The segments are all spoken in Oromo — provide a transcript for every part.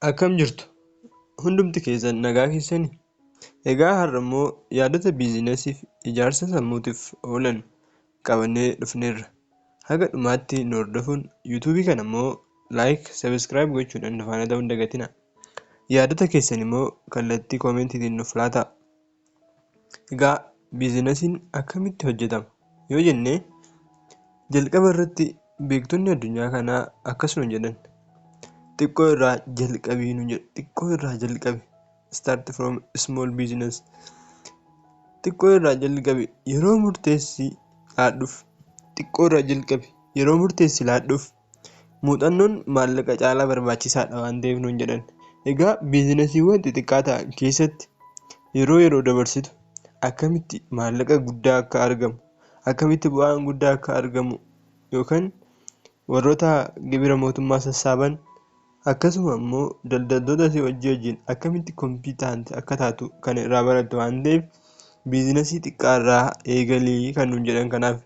Akkam jirtu? Hundumti keessan nagaa keessanii? Egaa har'a immoo yaadota biizinasiif ijaarsa sammuutiif oolan qabannee dhufneerra. Haga dhumaatti nu hordofuun yuutuubii kana immoo like, subscribe gochuudhaan nu faana ta'uu hin dagatinaa. Yaadota keessan immoo kallattii koomentiitiin nuuf laataa. Egaa biizinasiin akkamitti hojjetama yoo jenne, jalqaba irratti beektonni addunyaa kanaa akkasuma jedhan: xiqqoo irraa jalqabii nu jedhu, xiqqoo irraa jalqabi, start from small business, xiqqoo irraa jalqabi, yeroo murteessi laadhuuf, xiqqoo irraa jalqabi, yeroo murteessi laadhuuf, muuxannoon maallaqa caalaa barbaachisaadha waan ta'eef nuun jedhan. Egaa biizinasiiwwan xixiqqaa ta'an keessatti yeroo dabarsitu akkamitti maallaqa guddaa akka argamu, akkamitti bu'aan guddaa akka argamu, yookaan warroota gibira mootummaa sassaaban, akkasuma immoo daldaltoota si wajjin akkamitti competent akka taatu kan irraa barattu waan ta'eef, biizinasii xiqqaa irraa eegalii kan nuun jedhan kanaaf.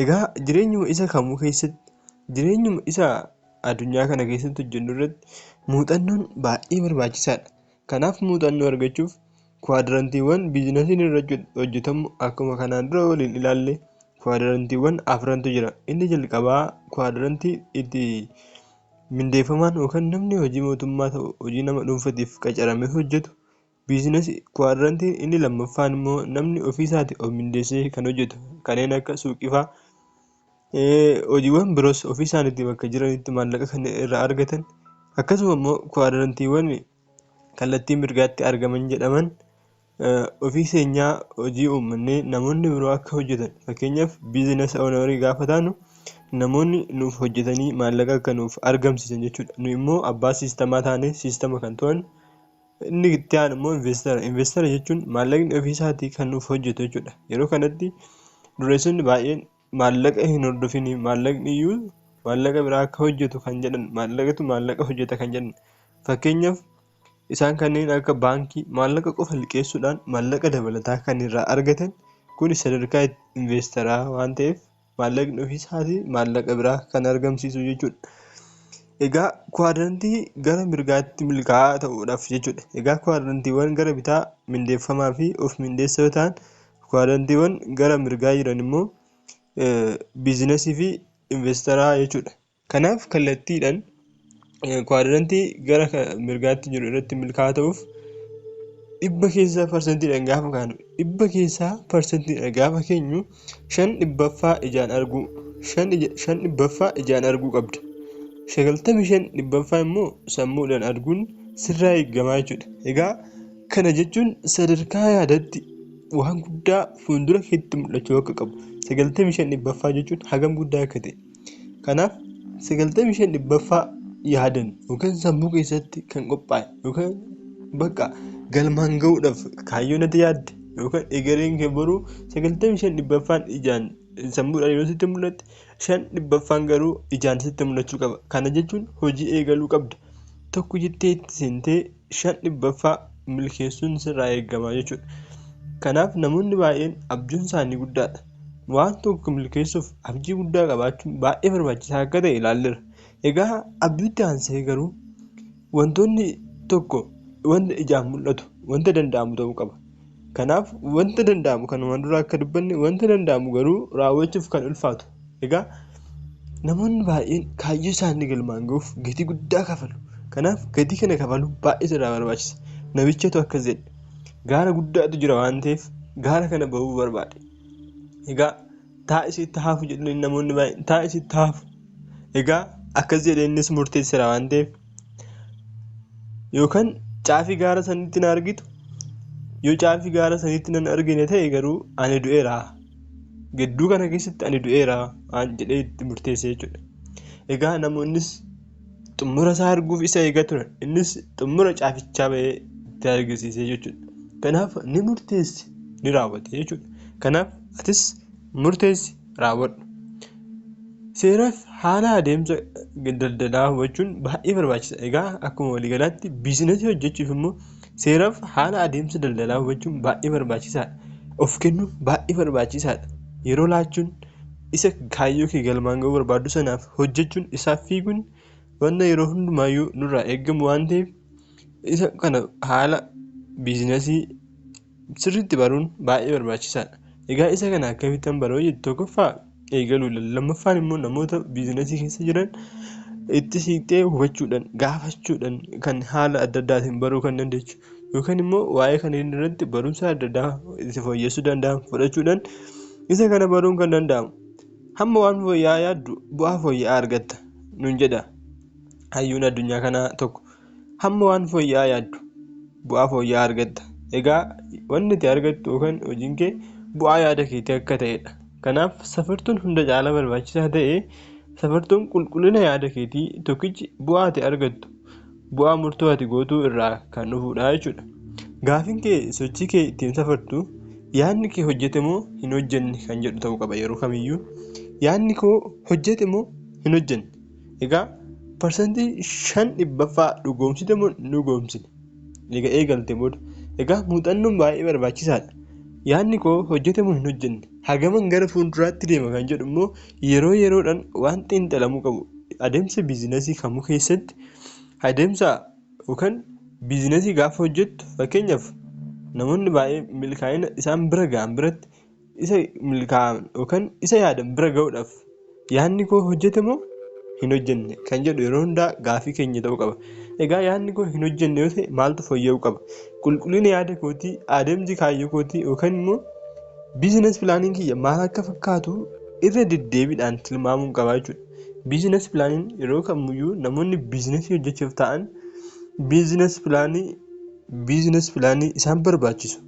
Egaa jireenyuma isa kamuu keessatti, jireenyuma isa addunyaa kana keessatti hojjennu irratti muuxannoon baay'ee barbaachisaadha. Kanaaf muuxannoo argachuuf kwaadirantiiwwan biizinasiin irra hojjetamu akkuma kanaan dura waliin ilaalle kwaadirantiiwwan afrantu jira. Inni jalqabaa kwaadirantii itti mindeeffamaan yookaan namni hojii mootummaa ta'u hojii nama dhuunfatiif qacaramee hojjetu biizinasii. Kwaadirantiin inni lammaffaan immoo namni ofiisaatii of mindeessee kan hojjetu, kanneen akka suuqii fa'aa, hojiiwwan biroos ofii isaaniitti bakka jiranitti maallaqa kan irraa argatan. Akkasuma immoo kwaadirantiiwwan kallattii mirgaatti argaman jedhaman ofii seenyaa hojii uummannee namoonni biroo akka hojjetan, fakkeenyaaf business ownerii gaafa taanu namoonni nuuf hojjetanii maallaqa akka nuuf argamsiisan jechuudha. Nu immoo abbaa siistamaa taanee siistama kan to'annu. Inni itti aanu immoo investara. Investara jechuun maallaqni ofii isaatii kan nuuf hojjetu jechuudha. Yeroo kanatti dureessonni baay'een maallaqa hin hordofinii, maallaqni iyyuu maallaqa biraa akka hojjetu kan jedhan, maallaqatu maallaqa hojjeta kan jedhan. Fakkeenyaaf isaan kanneen akka baankii maallaqa qofa liqeessuudhaan maallaqa dabalataa kan irraa argatan, kun sadarkaa investaraa waan ta'eef maallaqni ofii isaatii maallaqa biraa kan argamsiisu jechuudha. Egaa kwaadrantii gara mirgaatti milkaa'aa ta'uudhaaf jechuudha. Egaa kwaadrantiiwwan gara bitaa mindeeffamaa fi of mindeessa yoo ta'an, kwaadrantiiwwan gara mirgaa jiran immoo biizinasii fi investaraa jechuudha. Kanaaf kallattiidhaan kwaadrantii gara mirgaatti jiru irratti milkaa'aa ta'uuf 100 keessaa parsentiidhaan gaafa kaanu, 100 keessaa parsentiidhaan gaafa keenyu, 5% ijaan arguu, 5% ijaan arguu qabda. 95% immoo sammuudhaan arguun sirraa eeggamaa jechuudha. Egaa kana jechuun sadarkaa yaadatti waan guddaa fuuldura keetti mul'achuu akka qabu, 95% jechuun hagam guddaa akka ta'e. Kanaaf 95% yaadan yookaan sammuu keessatti kan qophaa'e yookaan bakka galmaan ga'uudhaaf kaayyoo natti yaadde yookaan egereen kee boruu 95% ijaan sammuudhaan yeroo sitti mul'atte, 5% garuu ijaan sitti mul'achuu qaba. Kana jechuun hojii eegaluu qabda. Tokko jettee itti seentee 5% milkeessuun sirraa eegama jechuudha. Kanaaf namoonni baay'een abjuun isaanii guddaadha. Waan tokko milkeessuuf abjii guddaa qabaachuun baay'ee barbaachisaa akka ta'e ilaalleera. Egaa abjuutti aansee garuu wantoonni tokko wanta ijaan mul'atu, wanta danda'amu ta'uu qaba. Kanaaf wanta danda'amu kanuma dura akka dubbanne, wanta danda'amu garuu raawwachuuf kan ulfaatu. Egaa namoonni baay'een kaayyoo isaanii galmaan ga'uuf gatii guddaa kafalu. Kanaaf gatii kana kafaluun baay'ee sirraa barbaachisa. Namichatu akkas jedhe. Gaara guddaatu jira waan ta'eef gaara kana bahuu barbaade. Egaa taa'isitti hafu jedhanii namoonni baay'een, taa'isitti hafu. Egaa akkas jedhee innis murteesseera waan ta'eef, yookaan caafii gaara sanitti na argitu, yoo caafii gaara sanitti nan argine ta'e garuu ani du'eera. Gidduu kana keessatti ani du'eera waan jedhee itti murteesse jechuudha. Egaa namoonnis xumura isaa arguuf isa eegaa turan. Innis xumura caafichaa bahee itti argisiise jechuudha. Kanaaf ni murteesse, ni raawwate jechuudha. Kanaaf atis murteessi, raawwadhu. Seeraaf haala adeemsa daldalaa hubachuun baay'ee barbaachisa. Egaa akkuma waliigalaatti biizinasii hojjechuuf immoo seeraaf haala adeemsa daldalaa hubachuun baay'ee barbaachisaadha. Of kennuun baay'ee barbaachisaadha. Yeroo laachuun isa kaayyoo kee galmaan ga'uu barbaaddu sanaaf hojjechuun, isaaf fiiguun wanta yeroo hundumaayyuu nurraa eeggamu waan ta'eef Isa kana haala biizinasii sirriitti baruun baay'ee barbaachisaadha. Egaa isa kana akkamittan baruu jettu, tokkoffaa eegaluudha. Lammaffaan immoo namoota biizinasii keessa jiran itti siiqxee hubachuudhaan, gaafachuudhaan kan haala adda addaatiin baruu kan dandeechu. Yookaan immoo waa'ee kanneen irratti barumsa adda addaa itti fooyyessuu danda'an fudhachuudhaan isa kana baruun kan danda'amu. Hamma waan fooyya'aa yaaddu bu'aa fooyya'aa argatta nuun jedha hayyuun addunyaa kanaa tokko. Hamma waan fooyya'aa yaaddu bu'aa fooyya'aa argatta. Egaa wanni ati argattu yookaan hojiin kee bu'aa yaada keetii akka ta'edha. Kanaaf safartuun hunda caalaa barbaachisaa ta'e, safartuun qulqullina yaada keetii tokkichi bu'aa ati argattu bu'aa murtoo ati gootuu irraa kan dhufudha jechuudha. Gaafiin kee sochii kee ittiin safartu yaadni kee hojjete moo hin hojjenne kan jedhu ta'uu qaba yeroo kamiyyuu. Yaadni koo hojjete moo hin hojjenne? Egaa 5% dhugoomsite moo hin dhugoomsine? Egaa eegalte booda. Egaa muuxannoon baay'ee barbaachisaadha. Yaadni koo hojjete moo hin hojjenne? Hagaman gara fuulduraatti deema kan jedhu immoo yeroo yeroodhaan waan xiinxalamuu qabu. Adeemsa biizinasii kamuu keessatti, adeemsa yookaan biizinasii gaafa hojjettu, fakkeenyaaf namoonni baay'ee milkaa'ina isaan bira ga'an biratti isa milkaa'an yookaan isa yaadan bira ga'uudhaaf yaadni koo hojjete moo hin hojjenne kan jedhu yeroo hundaa gaafii keenya ta'uu qaba. Egaa yaadni koo hin hojjenne yoo ta'e maaltu fooyya'uu qaba? Qulqullina yaada kootii, adeemsi kaayyoo kootii yookaan immoo business planiin kiyya maal akka fakkaatu irra deddeebiidhaan tilmaamuun qaba jechuudha. Business planiin yeroo kamiyyuu namoonni biizinasii hojjechuuf ta'an business planii isaan barbaachisu.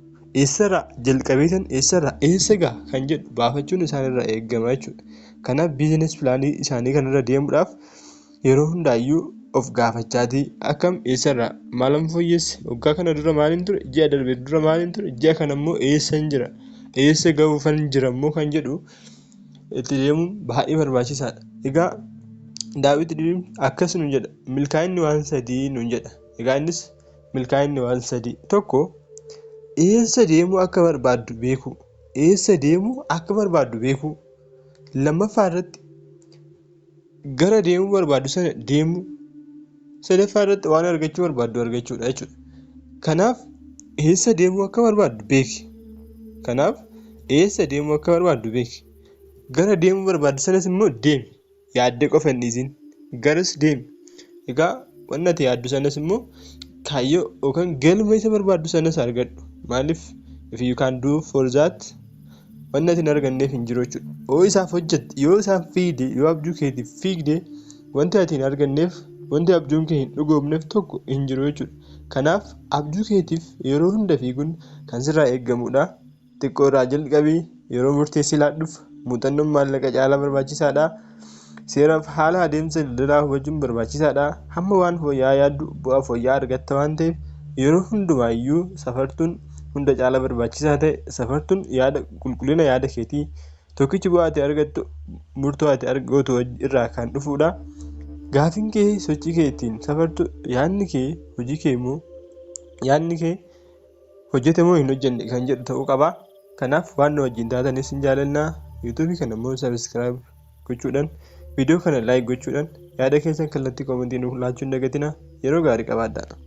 Eessarraa jalqabeetan eessarraa eessa gaha kan jedhu baafachuun isaanirraa eegama jechuudha. Kanaaf business planii isaanii kanarra deemuudhaaf yeroo hundaayyuu of gaafachaatii akkam, eessarraa maalan fooyyesse, waggaa kana dura maaliin ture, ji'a darbe dura maaliin ture, ji'a kana immoo eessan jira, eessa ga'uufan jira immoo kan jedhu itti deemuun baay'ee barbaachisaadha. Egaa Daawit Dream akkas nuun jedha, milkaa'inni waan sadii nuun jedha. Egaa innis milkaa'inni waan sadii: tokko, eessa deemuu akka barbaaddu beekuu, eessa deemuu akka barbaaddu beekuu; lammaffaa irratti gara deemuu barbaaddu sana deemuu; sadaffaa irratti waan argachuu barbaaddu argachuudha jechuudha. Kanaaf eessa deemuu akka barbaaddu beeki. Kanaaf eessa deemuu akka barbaaddu beeki. Gara deemuu barbaaddu sanas immoo deemi. Yaaddee qofa hin dhiisin. Garas deemi. Egaa wanni ati yaaddu sanas immoo kaayyoo yookaan galma isa barbaaddu sanas argadhu. Maaliif, if you can do for that, wanni ati hin arganneef hin jiru jechuudha. Yoo isaaf hojjette, yoo isaaf fiigde, yoo abjuu keetiif fiigde, wanti ati hin arganneef, wanti abjuun kee hin dhugoomneef tokko hin jiru jechuudha. Kanaaf abjuu keetiif yeroo hunda fiiguun kan sirraa eegamudha. Xiqqoo irraa jalqabii yeroo murteessii laadhuuf muuxannoon maallaqa caalaa barbaachisaadha. Seeraaf haala adeemsa daldalaa hubachuun barbaachisaadha. Hamma waan fooyya'aa yaaddu bu'aa fooyya'aa argatta waan ta'eef, yeroo hundumaayyuu safartuun hunda caalaa barbaachisaa ta'e, safartuun yaada qulqullina yaada keetii tokkichi bu'aa ati argattu murtoo ati gootu irraa kan dhufudha. Gaafiin kee sochii kee ittiin safartu yaadni kee hojii kee immoo yaadni kee hojjete moo hin hojjenne kan jedhu ta'uu qaba. Kanaaf waan nu wajjin taatanis hin jaalannaa. YouTubeii kana immoo subscribe gochuudhaan, viidiyoo kana like gochuudhaan, yaada keessan kallattii commentii nuuf laachuu hin dagatinaa. Yeroo gaarii qabaadhaa.